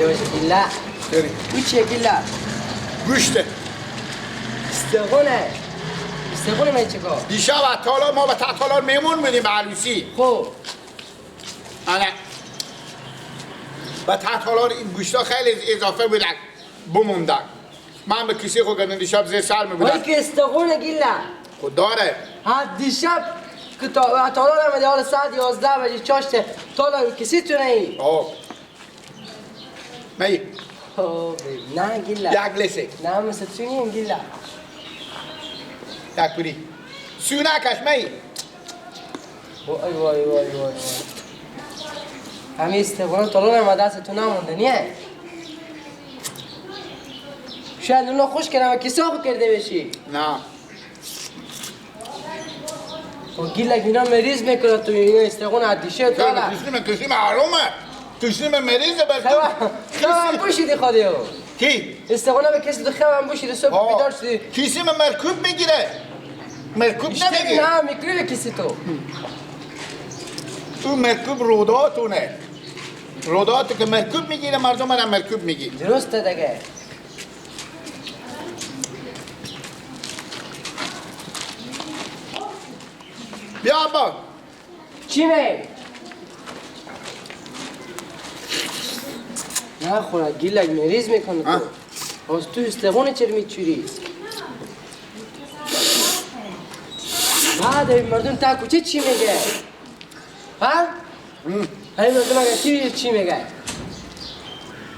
باشه گیله. او چیه گیله؟ گوشته. استخونه. استخونه من چیکار؟ دیشب تالار ما به تالار میمون بودیم به عروسی. خب. آره. به تالار این گوشتا خیلی اضافه بودن. بموندن. من به کسی خود کردم دیشب زیر سر می بودن. ولی که استخونه گیله. خود داره. ها دیشب که تالار آمده حالا ساعت 11 بجه چاشته تالار کسی تو نهی. آه. می. نه گیله. یک لسه. نه مثل تو نیم گیله. یک پوری. سو نکش می. وای وای وای وای. همه استخونه تالار آمده دست تو نمونده نیه. شاید اونا خوش کردم و کسی خود کرده بشی. نه. و گیلک اینا مریض میکنه تو اینا استخون عدیشه تو کسی معلومه کسی مریضه بر تو خیلی بوشیدی خودیو کی؟ استخونه به کسی تو خیلی بوشیدی صبح بیدار شدی کسی من مرکوب میگیره مرکوب نمیگیره نه میکروب کسی تو تو مرکوب روداتونه رودات که مرکوب میگیره مردم هم مرکوب میگیره درسته دیگه. بیا آبا. چی می؟ نه خورا گیلک مریض میکنه تو. از تو استخونه چرا میچوری؟ بعد این مردم تا کوچه چی میگه؟ ها؟ این مردم اگه چی میگه؟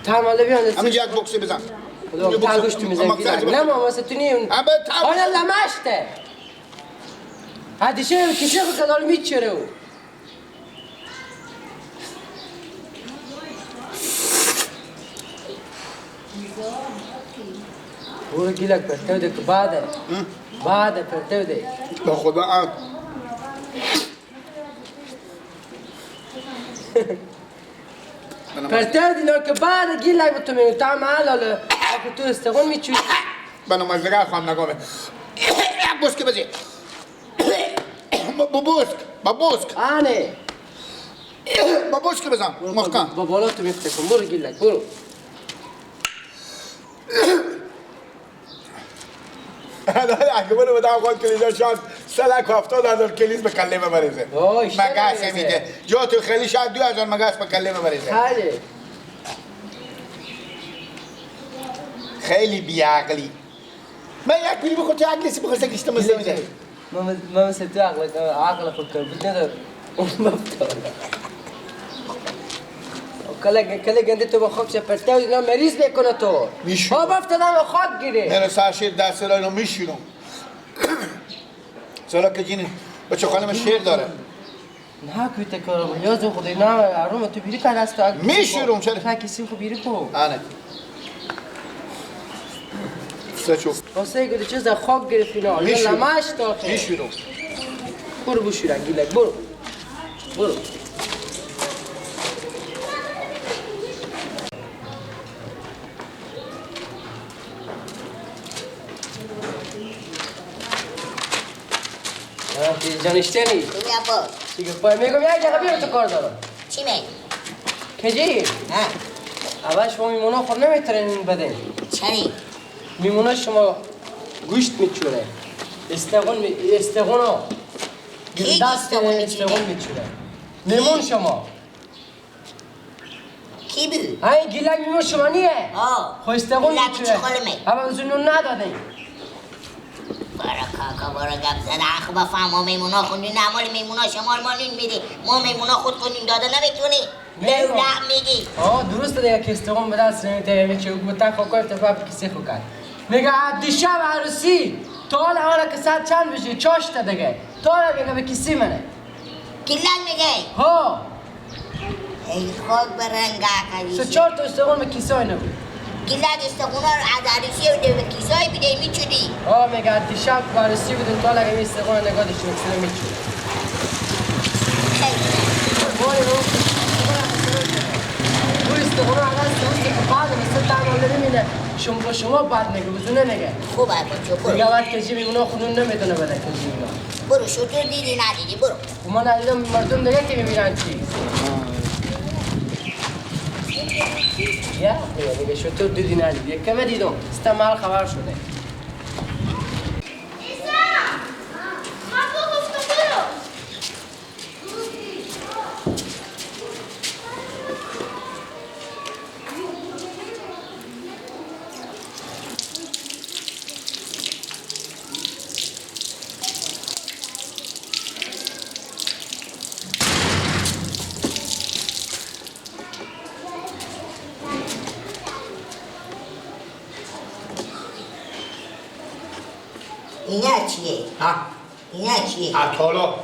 تا ماله بیان همین یک بکسی بزن. خدا تا گوشت میزن گیلک. نه ما واسه تو نیم. حالا لمشته. حدیشه کسی خود کدال میچره او. برو گیلک پرتو ده که باده. باده پرتو ده. با خدا آن. پرتو ده نه که باده گیلک به تو میگم تا محل حالا تو استخون میچوری. من مزدگاه خواهم نگامه. یک بسکی بزی. بابوسک بابوسک آنه بابوسک بزن محکم با بالا تو میفته کن برو گیلک برو. اگه برو بدم خود کلیزا شاید 370,000 کلیز به کله ببریزه. مگس میده جا تو خیلی شاید 2000 مگس به کله ببریزه. خیلی خیلی بیعقلی. من یک پیلی بخور تو عقلی سی بخور سکشت مزه میده. ما مثل تو عقل خود کرد نداره اون مفتاله. کله کله گنده تو با خاک چپرته و اینا مریض میکنه تو. میشورم. ها افتادم خاک گیره. من سرشیر دست را اینو میشورم. سالا که جینی بچه خانم شیر داره. نه کویت کارم یاد خدای نه آروم تو بیری کن دست تو. میشورم چرا؟ خاک کسی خو بیری کو. آره. سچو. واسه گفت چیز خاک گرفت اینا. لمش تا. میشورم. برو بشورن گیلک برو. برو. جانشتنی چی گفت؟ میگم یک دقیقه بیا تو کار دارم. چی میگی؟ کجی؟ ها اول شما میمونا خود نمیتونین بدین. چرا؟ میمونا شما گوشت میچونه. استغون استغونا. دست استغون میچونه. میمون شما. کی بود؟ های گیلک میمون شما نیه. آه. خب استغون میچونه. اما زنون ندادین. برا کاکا برا گپ زده اخ بفهم ما میمونا خوندین نه مال میمونا شما ما نین میدی ما میمونا خود خوندین داده نمیتونی لولع میگی. آه درسته دیگه که استقام به دست نمیده میچه او گفتن خاکار اتفاق کسی خو کرد میگه دیشب عروسی تا حالا حالا که ساعت چند بشه چاشته دیگه تا حالا میگه به کسی منه کلک میگه ها ای خاک به رنگ عقلی سه چهار تا استقام به کیسای نبود گلک استخونا رو از عروسی بوده به کیسای بوده میچونی. آه میگه دیشب عروسی بودیم تا لگه استخونا نگاه داشتیم کسی نمیچونی. خیلی برو استخونا عوض که بعد مثل تعمل نمیده شما شما بعد میگه بزن نمیگه. خوب بچه برو دیگه بعد کجی میمونه خودون نمیتونه بده کجی اینا. برو شطور دیدی ندیدی برو. ما ندیدم مردم دیگه که میبینن چی. یا میگه شطور دیدی ندید یک کمه دیدم استمال خبر شده. اینا چیه؟ ها؟ اینا چیه؟ عطالا.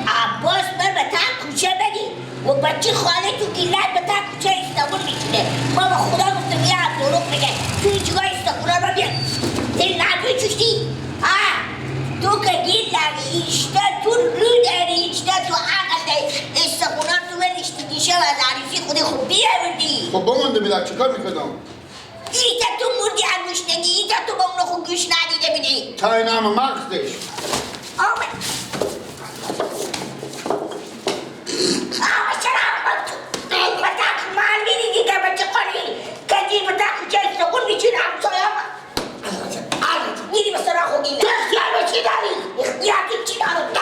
عباس بر به تا کوچه بدی و بچه خاله تو گیلت به تا کوچه استانبول میچینه. ما به خدا گفتم یه عبدالله بگه تو هیچگاه استانبول رو بیا دل نبوی چوشتی؟ ها؟ تو که گیر لگی ایشتا تو رو داری ایشتا تو عقل داری استانبول تو بریشتی دیشه و از عروسی خود خوب بیاوردی. خب بمانده بیدر چیکار میکردم؟ ایتا تو مردی انگوشتگی ایتا تو با اونو خوب گوش ندیده بیدی تا این همه مغزش آمه آمه چرا آمه تو بتا مال میدیدی که بچه قری که دیر بتا کوچه استقون میچین همسایه آمه میری به سراغ خوگی نه اختیار به چی داری؟ اختیار تو چی دارم؟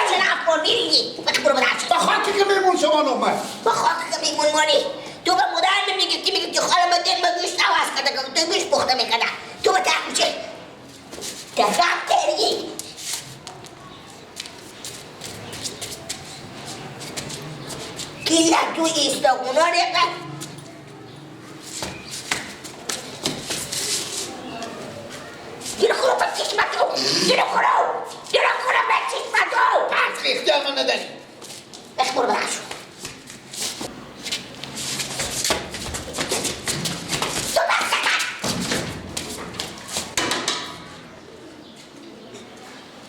چرا افکار میریدی؟ بخ برو بدرش با خاکی که میمون شما نومد با خاکی که میمون مانی تو به مادر میگفتی میگفتی خاله من دل من گوشت عوض کرده تو گوشت پخته میکرده تو به ته کوچه درم تری کیلا تو ایستاقونا رقت گیر خورو به چشمتو گیر خورو گیر خورو به چشمتو پس اختیار من نداری بخ برو بدرش.